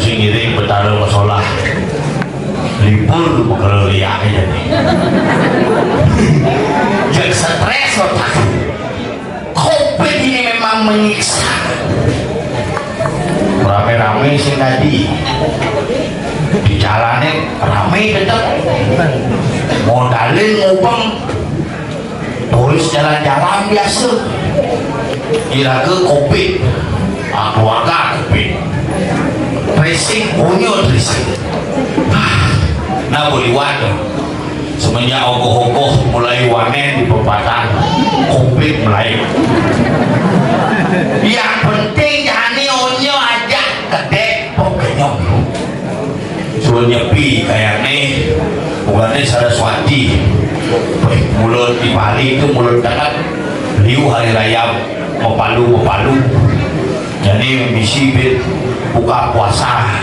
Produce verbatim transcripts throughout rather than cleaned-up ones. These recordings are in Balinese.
Sing ngiring Betara masolah. Libur, bekerja liak aja nih. Jangan stres otak. Covid ini memang menyiksa. Rame-rame sih tadi. Di jalannya rame tetep. Modalin ngupeng. Turis jalan-jalan biasa. Iraga covid. Ah, keluarga covid. Tracing, punya tracing. Ah, nah, boleh waduh. Semenjak ogoh-ogoh mulai wanen di perempatan, covid mulai. Yang penting jani onyo aja kedek pokoknya. Suruh nyepi kayak nih, bukannya Saraswati. Weh, mulut di Bali itu mulut banget. Liu hari raya, mepalu-mepalu. Jadi misi bit buka puasa.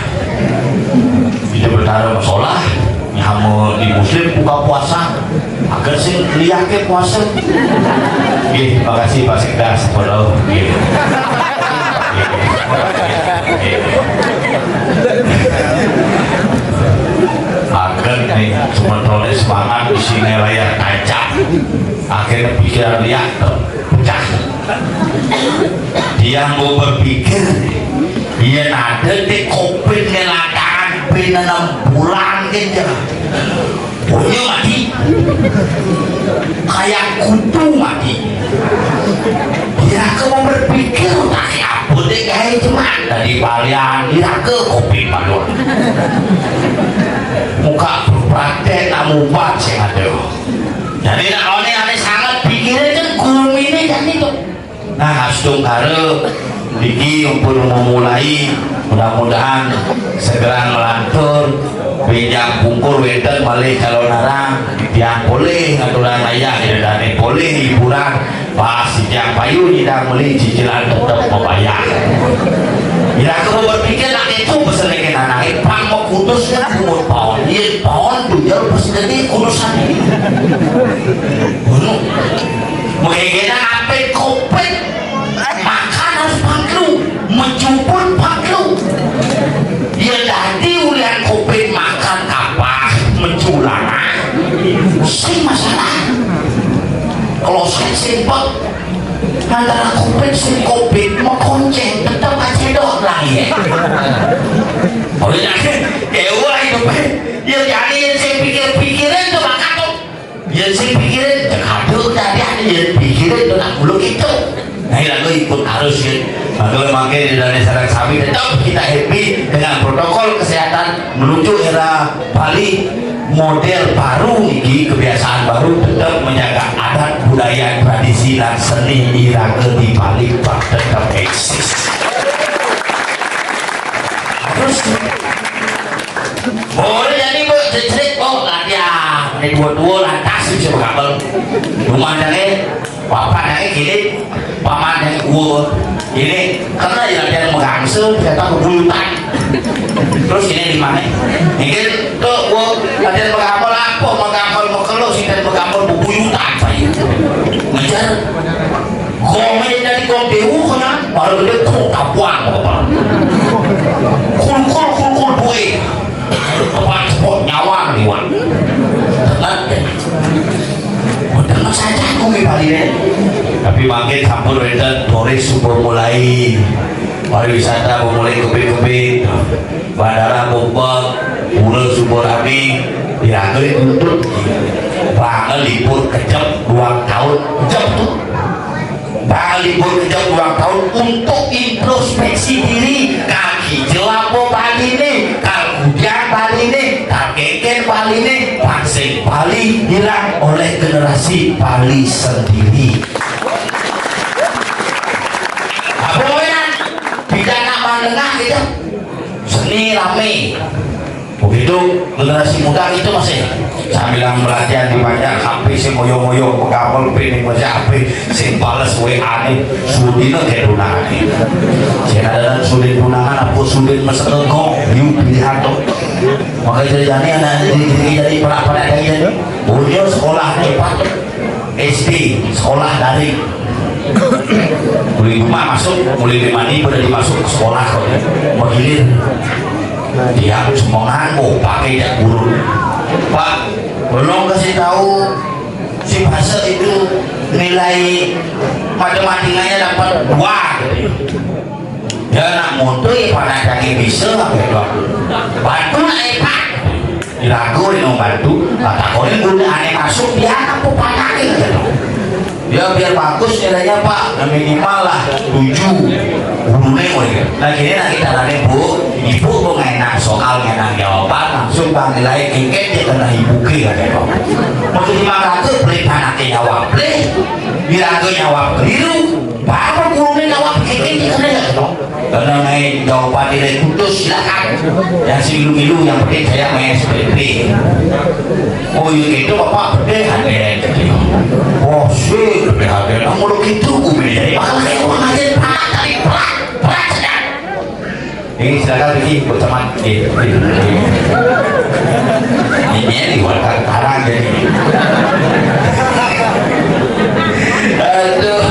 Itu bertara masalah. Nyama di muslim buka puasa. Agar sih liake puasa. Nggih, makasih Pak Sekda, sepuluh. Nggih. Agar nih, sementara semangat di sini layar kaca. Akhirnya pikiran liak pecah. Dia mau berpikir, iya nada di covid ngelatakan pina enam bulan gitu. Punya mati. Kayak kutu mati. Dia ke mau berpikir, tak apa deh, kayak cuman dari balian, dia ke covid malu. Muka praktek nak mubat sih ada. Jadi nak, oh, ini aneh sangat pikirin kan gumi ini kan itu. Nah, astungkara niki pun memulai, mudah-mudahan segera melantur. Pinjam pungkur wenten malih calon arang, tiang polih ngaturan ayah, ida dane polih hiburan. Pas tiang payu nyidang meli cicilan tetep membayar. Ira aku berpikir nak itu pesen dengan anak pang mau kudus kan pungut paon. Iya paon dujal pesen kudusan. Gunung. Mengegena ape kopet. Makan harus pangklu, menjuput pangklu. Dia dadi ulian kopet makan apa menculang. Sing masalah. Kalau saya simpel antara kopet sing kopet mau konceng tetap aja dok lah ya. Oh ya, dewa itu. Ya jadi yang saya pikir-pikirin tuh makan tuh. Yang saya pikirin, aduh tadi ada yang pikirin tuh nak bulu itu. Nah, lalu ikut arus ya. Maka mangke di dalam sarang sami tetap kita happy dengan protokol kesehatan menuju era Bali model baru niki, kebiasaan baru tetap menjaga adat budaya tradisi dan seni iraga di Bali tetap eksis. Terus boleh jadi bu cerit bu latihan ini dua-dua lantas bisa berkabel. Rumah dari bapak dari kiri, paman dari gua. Ini karena ya latihan mengangsel, ternyata kebulutan. Terus ini di mana? Mungkin tuh gua latihan mengamal apa? Mengamal mengkelo sih dan mengamal bebuyutan apa itu? Ngejar. Gome dari gom dewu kena, baru gede tuh kapuan apa? Kulkul kulkul duit. Tempat sport nyawa liwan. Tenang deh. Udah nggak saja aku di Bali deh. Tapi makin sampun wenten turis sudah mulai pariwisata mulai kepit-kepit. Bandara Bogor, Pura Suborame, dianggap tutup. Bakal libur kejam dua tahun, kejam tuh. Bakal libur kejam dua tahun untuk introspeksi diri. Kaki jelap Bali nih, kal kujang Bali nih, kal keken Bali nih, pansing Bali hilang oleh generasi Bali sendiri. Apa ya? Tidak nak menengah gitu. Seni rame. Begitu generasi muda itu masih sambil melatihan di banyak H P sing moyo-moyo, pegamel pin masih H P sing bales W A nih, sudin ke tunangan. Sing ada sudin tunangan apa sudin mesengegok, yuk pilihan tuh. Maka jadi anak di jadi pernah pernah kayak ini. Punya sekolah cepat. S D, sekolah daring. Mulai rumah masuk, mulai di mandi pada dimasuk ke sekolah kok ya. Menggilir. Dia semangat, oh, pakai jak guru. Pak, tolong kasih tahu si Pasek itu nilai matematikanya dapat dua. Dia nak mutu ya, panah daging bisa, apa itu? Bantu nak, eh, Pak. Diragu dia mau bantu. Kata korin guna aneh masuk, dia apa panahnya gitu. Ya, biar bagus nilainya, Pak. Nah, minimal lah tujuh. Gurune ngono iki. Nah, kene nak kita lane, Bu, Ibu kok ngenak soal, ngenak jawaban, langsung bang nilai kengket dia kena ibu ke, kan, ya, Pak? Maksud di mana tuh, beli panake jawab, beli. Diragu jawab keliru. Bapak gurune jawab kengket dia kena, ya, Pak? Karena naik jawaban nilai putus, silakan. Yang si milu-milu, yang penting saya main S P P. Oh, iya gitu, Bapak, gede hati. Oh, sih, gede hati. Kamu lo gitu, gue beli dari mana? Kayak orang aja, Pak, tadi, Pak, Pak, sedang. Ini silakan pergi, buat teman. Iya, iya, iya. Ini di warga karang jadi. Aduh,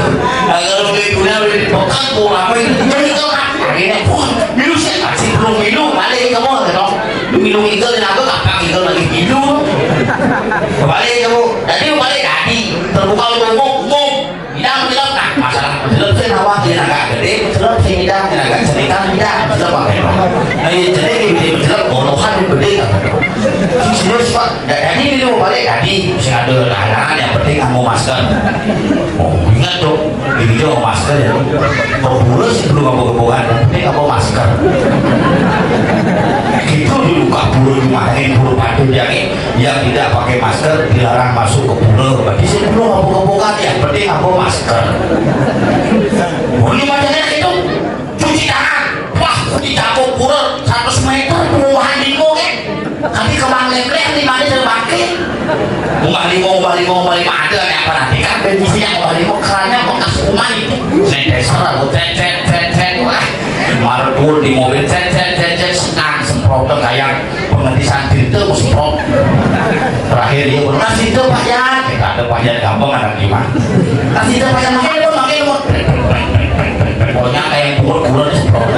kalau udah guna, udah dipegang, mau ngapain? Jadi kau, akhirnya, wah, milu sih, masih belum milu, balik kamu, gitu. Lu milu igel, dan aku kakak igel lagi milu. Balik kamu, tadi balik tadi, terbuka lu ngomong, ngomong. Idang, idang, nah, masalah jelek sih, nawa, dia agak gede, jelek sih, idang, dia agak cerita, idang, jelek apa ya? Nah, iya, jelek, dia, dia jelek, bonohan, dia gede, kan? Serius, Pak. Da-, tadi dia mau balik, tadi, sing ada halangan, yang penting nganggo masker. Oh, ingat tuh, ini juga masker ya. Kok burus, belum nganggo kebohan, yang penting nganggo masker. Gitu dulu, Kak, burus, makanya burus patuh dia, yang tidak pakai masker dilarang masuk ke pura. Berarti saya belum apa-apa, yang penting apa masker. Bunyi macamnya itu, cuci tangan. Wah, cuci tangan pura seratus meter, perumahan limo, kan? Tapi kembang lemleh di mana saya pakai? Ubah limo, ubah limo, ubah limo, ada yang apa nanti, kan? Benisi yang ubah limo, kerannya bekas kuman itu. Sanitizer, aku cet, cet, cet, cet, wah. Marpul di mobil, cet, cet, cet, cet, senang, semprot, kayak pengetisan filter, aku semprot. Terakhir, ya, benar sih, itu, Pak, ya. Kita ada, Pak, ya, gampang, ada gimana? Kasih itu, Pak, ya, makanya, Pak, makanya, Pak. Pokoknya kayak yang pungut kurang, semprot.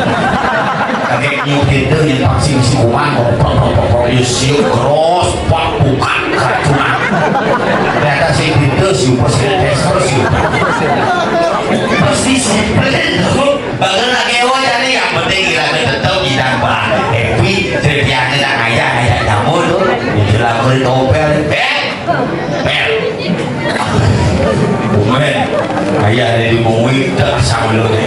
Kayak nyup filter, yang vaksin, si kuman, kok, kok, kok, kok, kok, you siup, keros, pak, bukan, keracunan. Ternyata si filter, siup, pas kena tes, terus siup. Terus di sampel, tuh. Bagel lagi, oh, jadi yang penting kita tetap kita, Pak. Happy, jadi ane nak ngajak, ngajak nyamuk tuh. Itulah, beri topel, eh. Mel. Mel. Ayah dari Bungwi, tak sama lu deh.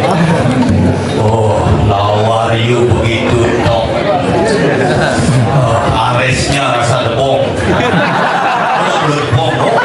Oh, lawar you begitu, tok. Oh, aresnya rasa debong. Debong, dong.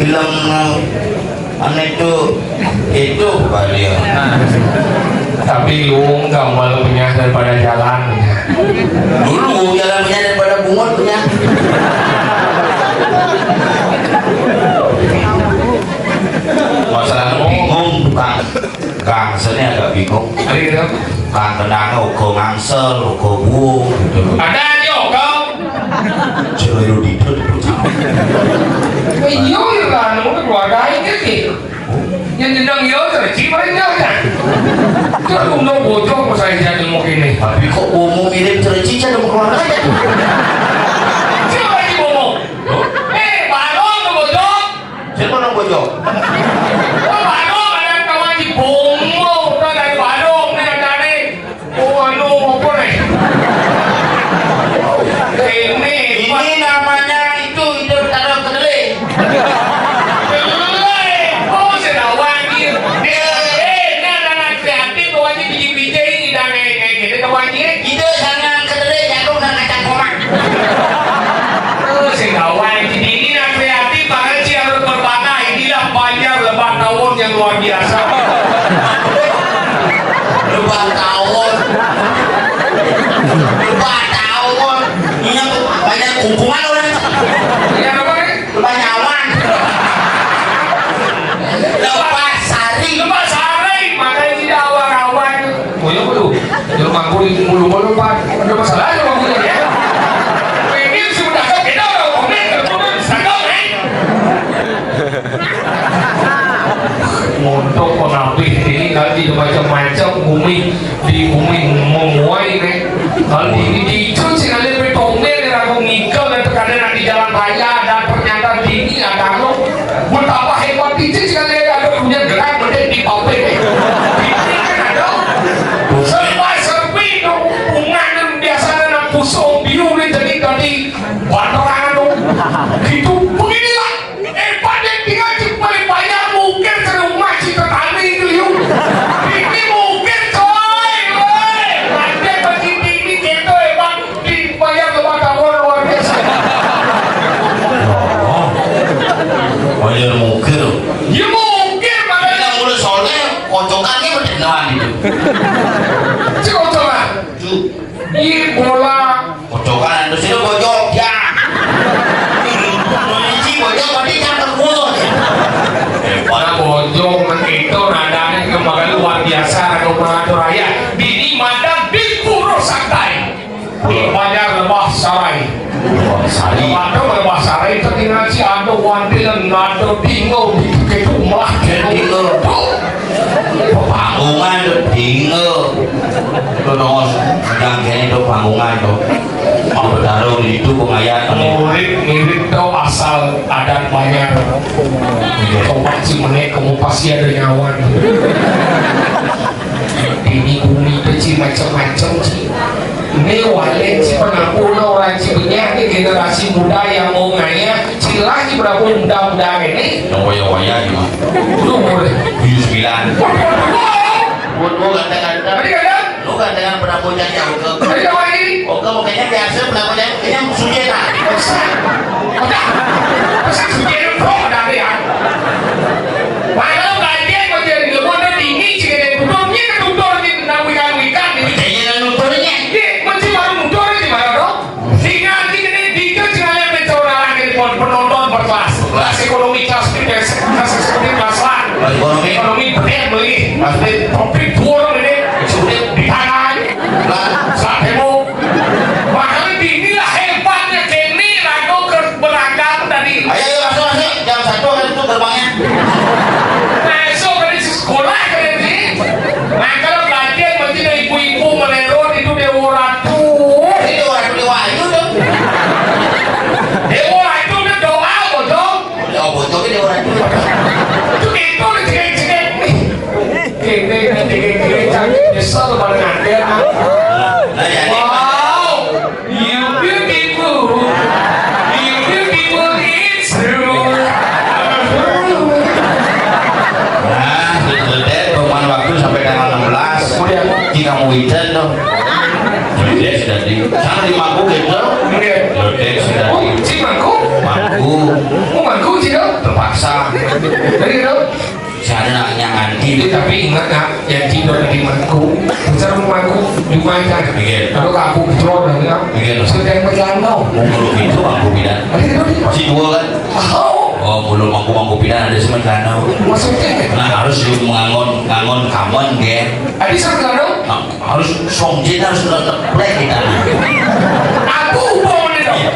Film, eh, aneh tuh, itu kali ya. Tapi wong gampang punya daripada jalan. Dulu wong jalan punya daripada bungut punya. Masalah bingung tukang. Kang, sini agak bingung. Ada gitu. Kang kenang uga ngangsel, uga buwung gitu. Ada aja kau. Jero didut. Iya, iya, anu, keluarga ini sih. Yang jeneng yo cerci paling jauh kan. Terus untuk bocor kok saya jadi mau ini. Tapi kok umum mirip cerci, jadi mau keluarga ya? Siapa yang ngomong? Eh, baru tuh bocor. Siapa nang bocor? Wah, baru ada kawan di Bongo, udah dari Badung nih, dari. Oh, anu, apa nih? Ini, ini namanya itu, itu taruh kedelai. Kedelai. Oh, sedawan dia. Eh, ini anak kreatif, pokoknya biji-biji ini dan kayak gini, pokoknya. Ide sangang kedelai, jatuh nang kacang komak. Oh, sing gawai. Ini yang kreatif, bahkan sih harus berbangga. Inilah Banjar Lebak Tawon yang luar biasa. Lebak Tawon. Lebak Tawon. Ini banyak kumpulan orang. Iya, apa nih? Banyawan. Lebak Sari. Lebak Sari, makanya tidak awang-awang. Boyo kudu. Yo mangku di mulu-mulu, Pak. Ada masalah ya mangku ya. Ini sudah kita udah komen, komen, sangkau, eh. Montok penapih ini nanti macam-macam bumi di bumi memuai nih. Kalau ini diicu sih kalian bertombel ya, aku ngikel dan tekanan di jalan raya dan ternyata di ini ada lo. Betapa hebat itu sih kalian ada punya gerak gede di pabrik nih. Ini kan ada serba serbi dong, hubungan biasa anak pusong biu nih jadi tadi banteran dong. Gitu beginilah. Eh, Pak, dia tinggal di Palembang, mungkin ke rumah si petani itu, yuk. Ini mungkin, coy, woi. Nanti bagi ini gitu, eh, Pak, dibayar sama kawan luar biasa. Oh, oh, ya mungkin. Ya mungkin, makanya. Yang mulai soalnya, kocokannya beneran itu. Si kocokan. Tuh. Iya, bola. Pojokan anu sira bojog, ya. Isi bojog berarti cangkem mulut. Para bojog men itu nadane kembali luar biasa, anu mengatur raya. Dini madang di Puro Santai. Di Banjar Lebah Sarai. Lebah Sari. Waduh, Lebah Sarai itu tinggal si anu wantilan nado bingung di ketu malah. Bingung. Tuh. Panggungan tuh, bingung. Tuh, nongol, megang kene tuh, panggungan tuh. Mau bertarung itu pengayat. Mirip-mirip tuh asal adat Banjar. Iya. Tobat sih menek, kamu pasti ada nyawa. Ini bumi itu sih macam-macam sih. Ini wale si pengampun orang si punya ini generasi muda yang mau ngaya, silah si berapa muda-muda ini. Yang waya-waya juga. Lu umur tujuh sembilan. Buat gua ganteng-ganteng. Tadi kagak? Lu gantengan penampunya ya, Oke. Tadi kagak ini? Oke, makanya biasa penampunya kayaknya sujena. Udah. Masa sujena, bro, udah ya. Mana lu gantian, gua jadi lu, gua udah dingin, sih, kayak duduknya, duduk di, nah, wikan-wikan, nih. Percaya nggak nontonnya? Iya, masih baru mundur, gimana, bro? Sehingga nanti ini dikit sekali yang mencoba lagi pon-, penonton berkelas. Kelas ekonomi, kelas B, kelas, kelas ekonomi, kelas A. Kelas ekonomi. Ekonomi bener beli. Kelas B. Topik burung ini. Eksekutif. Di tangan. Lah. Saat demo. Makanya inilah hebatnya kene lagu ke-, beragam tadi. Ayo, ayo, masuk, masuk. Jam satu akan tutup gerbangnya. Masuk dari sekolah ke sini. Nah, kalau belajar mesti dari ibu-ibu melero itu Dewa Ratu. Ini Dewa Ratu, Dewa Ayu tuh. Dewa Ratu udah doa, bocor. Oh, bocor ini Dewa Ratu. Itu, itu udah cekek-cekek nih. Ini, ini, ini, ini, nyesel pada ngaget. Nah, jadi wow. You beauty Paksa. Jadi itu. Saya ada nak yang anti. Tapi ingat nak, yang tidur di mangku, besar mangku, cuma aja. Iya. Kalau aku ketrok dah, ya. Iya. Sudah yang berjalan tau. Mau belum itu aku pindah. Ada itu. Masih dua kan? Oh. Oh, belum aku mangku pindah ada semua jalan tau. Maksudnya? Nah, harus juga mengangon, ngangon kamen, ya. Ada semua jalan tau? Nah, harus song jin harus tetap plek kita. Aku mau nih dong. Iya.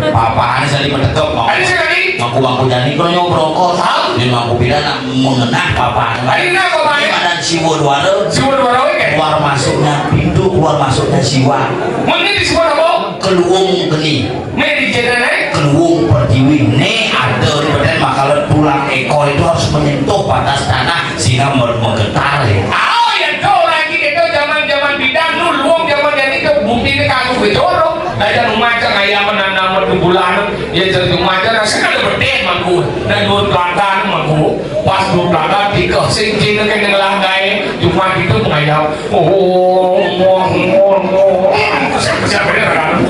Papa ini saya dipetekep mau. Ada sekali. Mangku-mangku jani kalau nyoba rokok. Hah? Dia mangku pindah nak mengenah papa. Ada nak papa ini? Ada siwa dua. Siwa dua kan? Keluar masuknya pintu, keluar masuknya siwa. Mungkin di siwa apa? Keluung geni. Nih di jalan eh? Keluung pertiwi. Nih ada di badan makalah tulang ekor itu harus menyentuh batas tanah sehingga mer- menggetar ya. Oh ya, jauh lagi kita zaman-zaman bidan lu luang zaman jadi ke bukti ini kaku gejorok. Ada rumah aja kayak menanam di bulan ya jadi rumah aja nah sekali berdeh mangku dan dua belakang mangku pas dua belakang tiga sing cina kan yang langgai cuma itu mengayau. Oh, oh, oh, oh. Siapa siapa dia kan?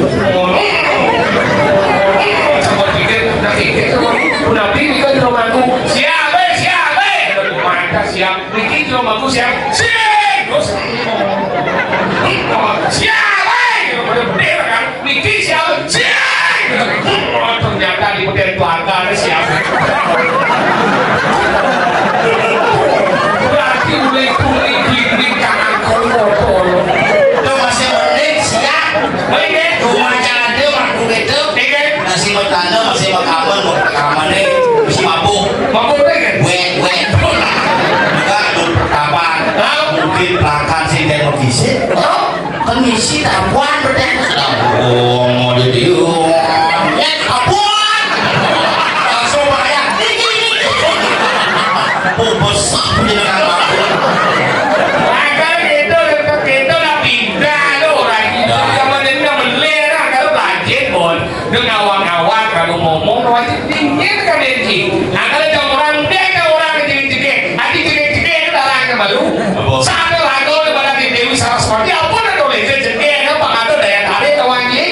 Sama dikit, nak dikit sama. Udah pilih kan rumahku. Siap, eh, siap, eh. Mantap siap. Dikit rumahku siap. Siap. Terus. Siap, eh. Udah bener kan? Niki siapa? Siap. Oh, ternyata di bagian belakang siapa? Berarti mulai kuning dinding kanan kono kono. Itu masih mending siap. Baik ya. Cuma jangan dia waktu itu. Iya. Masih bertanda, masih berkabar, mau rekaman nih. Masih mabuk. Mabuk deh kan? Wet, wet. Juga ada pertama. Hah? Mungkin belakang sih dia mau bisa. Hah? Kan misi tapuan berarti. Oh, mau jadi, oh, ya, tapuan. Langsung bayar. Ini, ini. Oh, besar punya anak. Agar gitu, gitu, gitu lah pindah lu orang itu. Zaman ini nggak beler, ah, kalau rajin, Bon. Dia ngawang-ngawang, kalau ngomong, wajib dingin kan, Enci. Nah, kalau jam orang, dia ke orang jegek-jegek. Hati jegek-jegek, itu darahnya malu. Apa? Sampai lagu daripada di Dewi Saraswati, apa nak tulis? Jegek, apa kata daya tarik, tahu, Enci?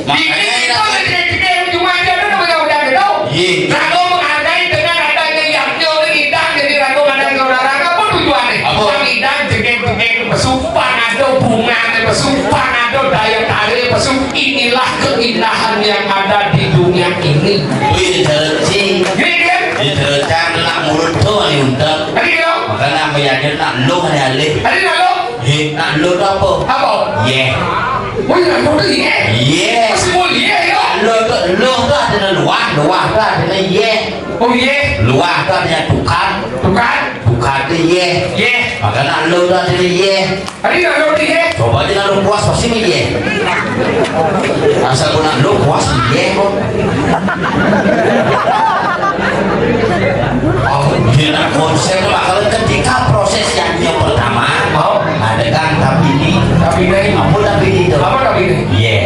Makanya ini itu ada jegek-jegek, cuma aja, ada namanya udah gitu. Iya. Lagu menghargai dengan adanya yaknya, orang idang, jadi lagu ada saudara, apa tujuannya? Apa? Orang idang, jegek-jegek, pesu, pangado, bunga, pesu, pangado, daya tarik, pesu. Inilah keindahan yang ada di dunia ini. Wih, jelas sih. Ini kan? Ini jelas, jangan nak mulut tuh, ini untung. Tadi gitu? Makanya apa ya, dia nak lu, ada alih. Tadi nak lu? Ye, nak lu tuh apa? Apa? Ye. Oh, ya, lu tuh ye? Ye. Masih mau ye, ya? Lu tuh, lu tuh ada luah, luah tuh ada ye. Oh, ye. Luah tuh ada tukar. Tukar? Tukar tuh ye. Ye. Makanya lu tuh ada ye. Tadi nak lu tuh ye? Coba aja nak lu puas, pasti nih ye. Asal gua nak lu puas, ye kok. Oh, dia nak konsep lah. Kalau ketika proses yang, yang pertama, oh, ada kan tapi ini. Tapi ini. Apa tapi ini itu? Apa tapi ini? Ye.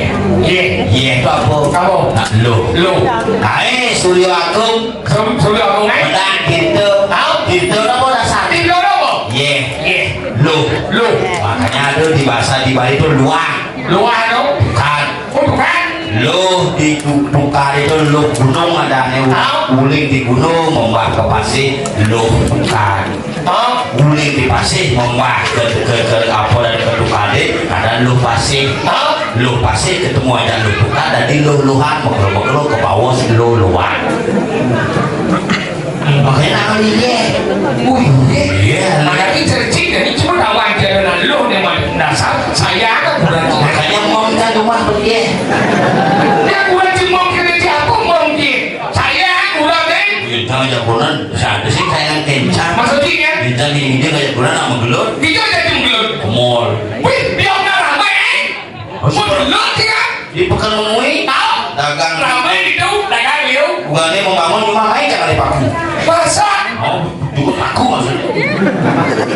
Ye. Ye itu apa? Apa? Nak lu. Lu. Nah, eh, Suryo Agung. Sur-, Suryo Agung, eh? Benar, gitu. Tahu? Gitu apa dasar? Gitu apa? Ye. Ye. Lu. Lu. Makanya ada di bahasa di Bali itu luah. Luah, no? Bukan. Oh, bukan. Luh di tu-, tukar itu luh gunung ada nih. Tahu? Uling di gunung membah ke pasir luh tukar. Tahu? Uling di pasir membah ke, ke, ke apa dan ke tukar deh, ada luh pasir. Tahu? Luh pasir ketemu ada luh tukar, jadi luh-luhan, mengkeluh-mengkeluh ke bawah si luh-luhan. Makanya nama dia. Oh, iya. Iya. Makanya cerci, jadi cuma tahu aja dengan lu nih, Mas. Dasar saya kan bukan. Makanya mau minta rumah tuh dia. Dia bukan cuma kerja apa mungkin. Saya kurang, eh. Kita aja kurang, siapa sih kayak yang kencang? Maksudnya, ya? Kita di India kayak kurang sama gelut. Kita aja cuma gelut. Ke mall. Wih, dia udah ramai, eh. Mau gelut, ya? Di Pekan Menui, tahu? Dagang. Ramai itu, dagang liu. Bukannya membangun rumah lain jangan dipakai. Masa? Oh, juga aku maksudnya.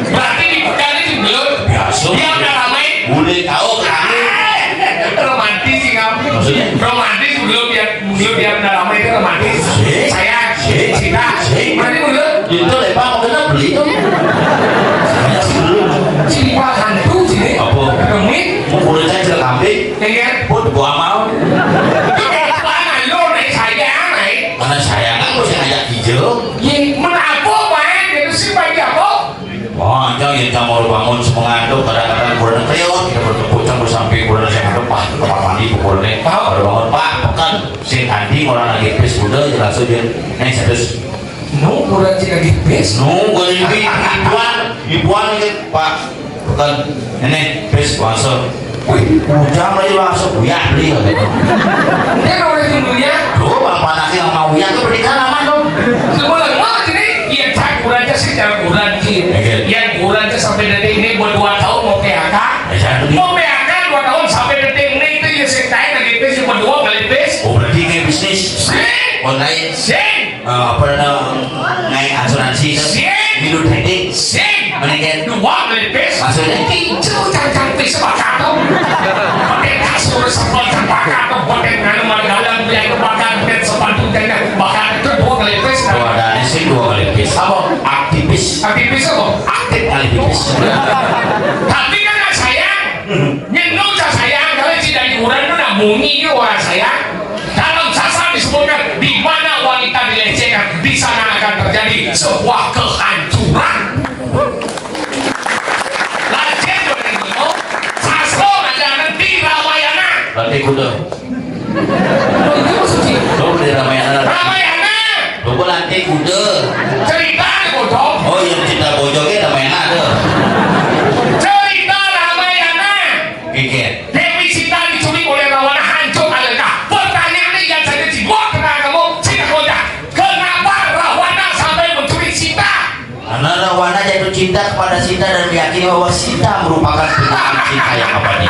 Berarti di Pekan itu gelut. Biasa. Dia udah ramai. Boleh tahu kami. Romantis sih kamu. Maksudnya? Romantis belum ya. Dia biar udah lama itu romantis. Sih. Saya, sih, cinta. Sih. Berarti menurut itu lebar mau kena beli tuh. Saya sih belum. Cinta hantu sini. Apa? Demi. Mau kulit saya jelek kambing. Iya. Pun gua mau. Itu kayak mana lo naik saya naik. Mana saya kan gua sengaja Hijau. Yé, men apa main gitu sih, pagi apa? Wah, anjang ya, jam baru bangun semangat tuh, kadang-kadang kurang keliwat, kita bertepuk jam sampai kurang saya ngadep, wah, ke kamar mandi, pukul nih. Pak. Baru bangun, Pak, pekan, sing tadi orang lagi pis, udah, jelas aja. Nih, satu. Nu, kurang sih lagi pis. Nu, gue di, di, di buang, di buang aja, Pak. Bukan, ini, bis, langsung. Wih, ujang lagi langsung, uyah beli, gitu. Dia mau lagi dulunya. Tuh, bapak anaknya mau uyah tuh beli kan aman dong. Sebulan mau jadi, iya, cak kurang aja sih, jangan kurang sih. Iya. Yang kurang aja sampai detik ini buat dua tahun mau P H K. Iya, betul. Mau P H K dua tahun sampai detik ini itu ya saya tanya lagi bis, cuma dua kali bis. Oh, berarti kayak bisnis. Sih. Online. Sih. Eh, apa namanya, naik asuransi itu? Sing. Hidup trading. Sing. Mendingan dua kali pis. Maksudnya? Itu cang-cang pis bakar tuh. Pakai kasur sepuluh cang bakar tuh, pakai nganu margalan, biar itu bakar, pakai sepatu, jangan bakar itu dua kali pis. Tuh ada sih dua kali pis. Apa? Aktivis. Aktivis apa? Aktif kali pis. Tapi kan saya, nyentuh saya, kalau tidak hiburan itu nak bunyi orang saya. Dalam sastra disebutkan, di mana wanita dilecehkan, di sana akan terjadi sebuah kehancuran. Lajeng, sastra ada di Ramayana. Lantai kuda. Oh, itu maksudnya. Tuh, di Ramayana. Ramayana. Tuh, lantai kuda. Cerita, bodoh. Oh, yang cerita bojognya Ramayana tuh. Cerita Ramayana. Oke. Dewi Sita diculik oleh Rawana, hancur alengkah. Pertanyaannya yang saya jiwa kena kamu, Sita Koda. Kenapa Rawana sampai menculik Sita? Karena Rawana jatuh cinta kepada Sita dan meyakini bahwa Sita merupakan pilihan cinta yang abadi.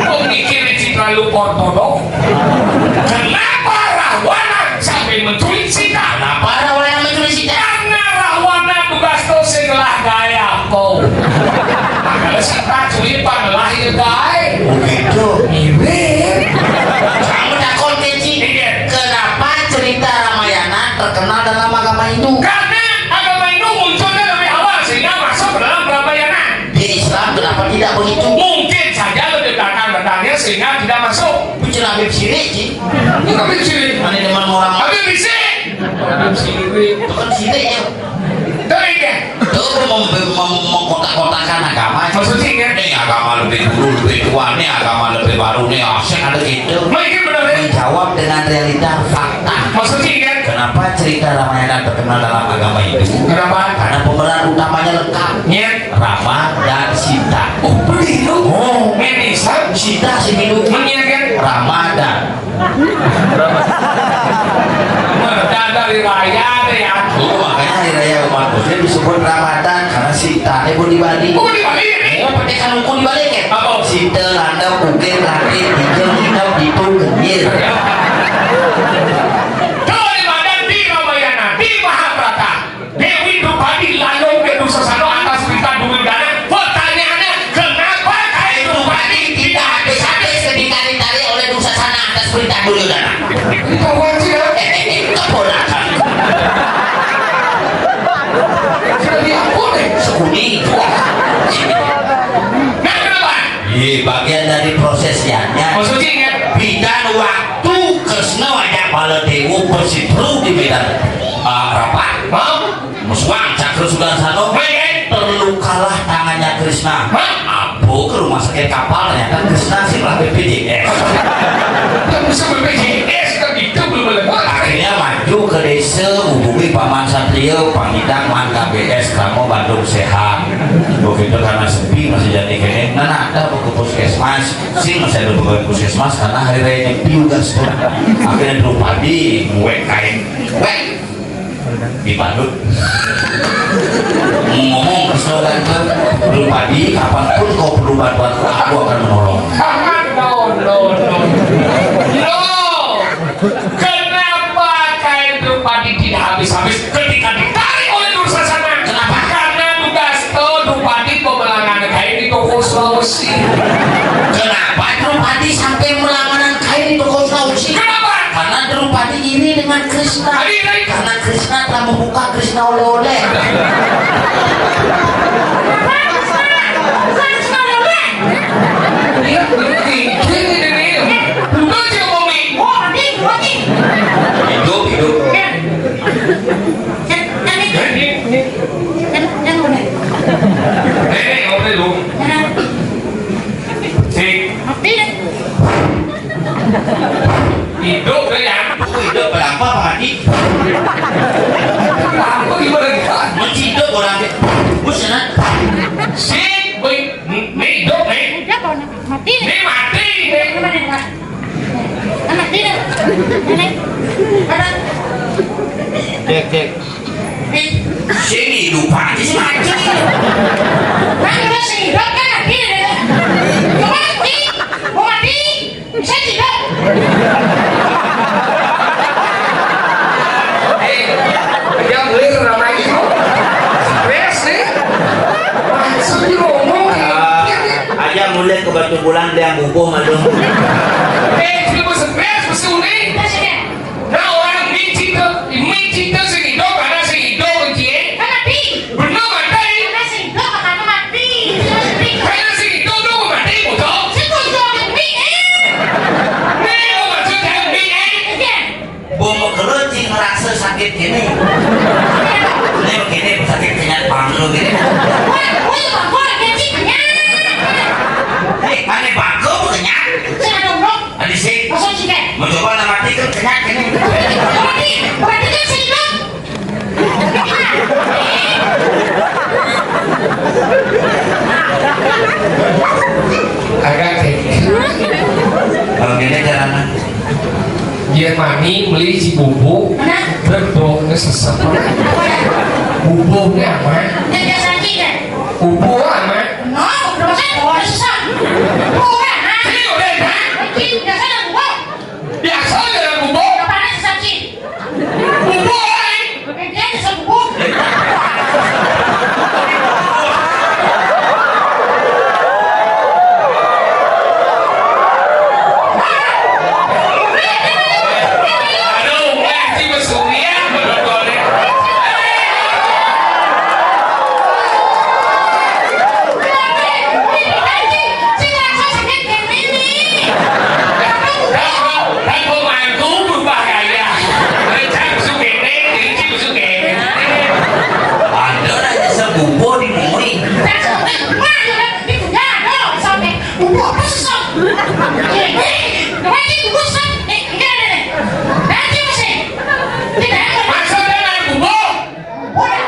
Kok mikir Citra lu porto dong? Kenapa Rawana sampai menculik Sita? Kenapa Rawana menculik Sita? Karena Rawana tugas tuh sing lah gaya. Kau. Kalau Sita cuy pan lahir, guys. Oh, gitu. Mirip. Kamu takon, Keci. Iya. Kenapa cerita Ramayana terkenal dalam agama Hindu? Karena agama Hindu munculnya lebih awal sehingga masuk ke dalam Ramayana. Di Islam kenapa tidak begitu? Mungkin saja lebih belakang datangnya sehingga tidak masuk. Bicara Habib Sirik, Ci. Ini Habib Sirik. Mana teman orang Habib Sirik. Habib Sirik. Itu kan Sirik ya. Tapi ya. Itu mem-, mem-, mengkotak-kotakan agama. Maksudnya, ya? Ini agama lebih dulu, lebih tua, ini agama lebih baru, ini asing, ada gitu. Nah, ini benar, ya? Menjawab dengan realita fakta. Maksudnya, ya? Kenapa cerita Ramayana terkenal dalam agama Hindu? Kenapa? Karena pemeran utamanya lengkap. Iya. Rama dan Sita. Oh, begitu? Oh. Ini Islam? Sita sih Hindu. Iya, kan? Rama dan Ramadan hari raya deh ya. Oh, makanya hari raya umat Muslim disebut Ramadan karena Sita itu di Bali. Oh, di Bali ini? Oh, pakai kanungku di Bali kan? Apa? Sita, Landa, Bukit, Langit, Hijau, Hitam, Bitung, Kenyir. Kalau di Ramadan, di Ramayana, di Mahabharata. Dewi Drupadi lalu ke Dursasana atas perintah Duryodana. Pertanyaannya, kenapa kain Drupadi tidak habis-habis ketika ditarik oleh Dursasana atas perintah Duryodana? Itu wajib, ya? Keponakan. Sudah diampun, eh. Sekuni. Nah, kenapa? Iya, bagian dari prosesnya. Maksudnya, ingat. Bidan waktu Kresna ngajak Baladewa berseteru di medan, ah, rapat. Hah? Musuhan Cakra Sudarsana. Baik, eh. Terlukalah tangannya Kresna. Hah? Apa ke rumah sakit kapal, ternyata Kresna sih malah B P J S. Yang bisa B P J S kan itu belum ada. Akhirnya maju ke desa, hubungi Paman Satrio, pamitan man K B S, kamu Bandung sehat. Begitu karena sepi masih jadi kene. Nah, nah, ada ke puskesmas. Sing masih ada pegawai puskesmas karena hari raya Nyepi udah sekolah. Akhirnya Drupadi nguek kain. Wek. Dibandut. Ngomong ke saudara, Drupadi, kapanpun kau perlu bantuan, aku akan menolong. No, no, no. No. Kenapa kain Drupadi tidak habis-habis ketika ditarik oleh Dursasana? Kenapa? Karena Dugasto Drupadi pemelangan kain di toko Sulawesi. Kenapa Drupadi sampai melangganan kain di toko Sulawesi? Kenapa? Karena Drupadi iri dengan Kresna. Iri, iri. Karena Kresna telah membuka Kresna oleh-oleh. Iya, ini, ini, ini. Betul sih, Umi. Wah, ini, wah, ini. Sik, woi, nih, nih, dok, nih. Udah, kalau mati. Nih, mati, nih. Ini mah, ini mah. Mati dah. Ini. Apa? Cek, cek. Nih. Sini, lupa aja sih, mati. Kan udah sih, dok, kan mati dah. Coba mati. Mau mati. Bisa tidak? Eh, dia beli ramai itu. Stres nih. Langsung diomong. Ah, aja mulai ke Batu Bulan, dia bubuh malu. Eh, dia mau stres, mesti unik. Nah, orang minci ke, minci ke sing idup, ada sing idup, minci, eh. Kan mati. Bener, mati. Karena sing idup, karena mati. Karena sing idup tuh mati, betul. Sing idup yang mati, eh. Nih, mau maksud yang mati, eh. Iya. Bumbu kerucing ngerasa sakit gini. Ini begini, sakit kenyat bangku gini. Wah, wah, wah, wah, dia sih kenyat. Hei, mana bangku kenyat? Saya dong, dong. Tadi sih. Masuk sih, Kak. Mau coba nama tikus kenyat gini. Berarti, berarti kan sih, dong. Agak kayak gitu. Kalau gini caranya. Biar mami beli si bubu. Mana? Berbau ngesesep. Bubunya apa? Dia sakit, kan? Bubu apa? No, udah saya bawa susah. Bubu, kan? Ini udah, kan? Ini udah saya bubu. Biasa ya, bubu. Apa sih sakit? Bubu, ai. Dia bisa bubu. Aduh, ngaji mesurian, bener-bener. Kan pemangku berubah gaya. Recak sugene, licik sugene. Ada aja sepupu di muri. Maksudnya anak bubu. Udah,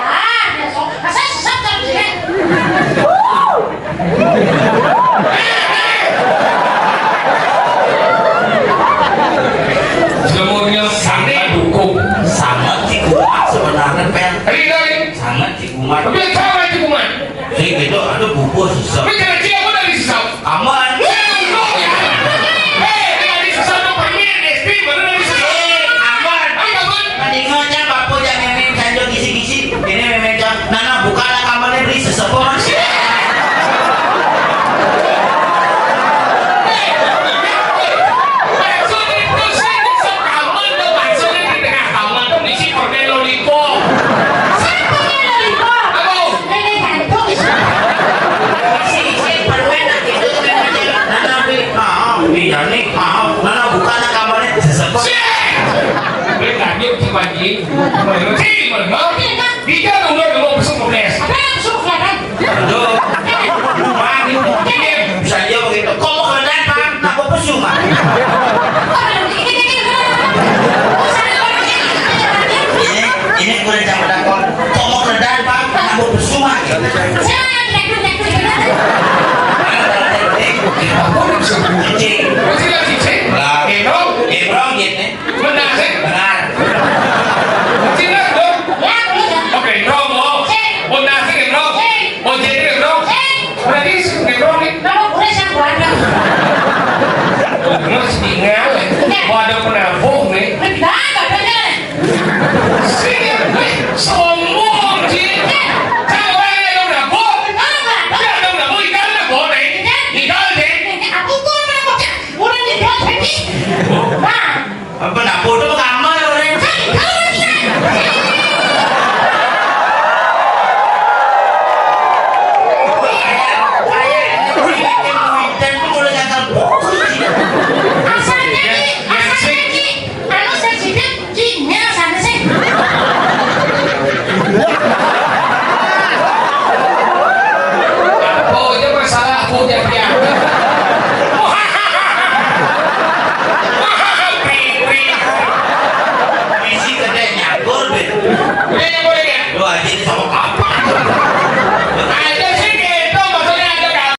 biasa. Masa sesat terus ya? Semuanya sangat dukung. Sangat sih kuat sebenarnya, Pel. Iya, iya. Sangat sih kuat. Tapi sama sih kuat. Sih gitu, aduh bubur susah. Tapi kalau dia udah bisa. Aman. Ya, untung ya. Eh, dia bisa sama permen, es krim, mana bisa? Eh, aman. Ayo, aman. Mendingan ya, Bapak jangan main-main, jangan gisi-gisi. Ini memang jam, nah, nah, buka lah kamarnya, beli sesepo, Mas. Maksudnya itu sih, di kamar tuh, maksudnya di tengah kamar tuh ngisi permen lollipop. Siapa permen lollipop? Apa? Nenek gantung. Isi, isi permen, nah, gitu tuh memang. Nah, nah, beli, maaf, iya nih, maaf. Nah, nah, buka lah kamarnya, sesepo. Siap. Beli lanjut, Pak Haji. Beli, beli, beli. Bisa udah dulu besok ke belas. Apa yang besok kelihatan? Aduh.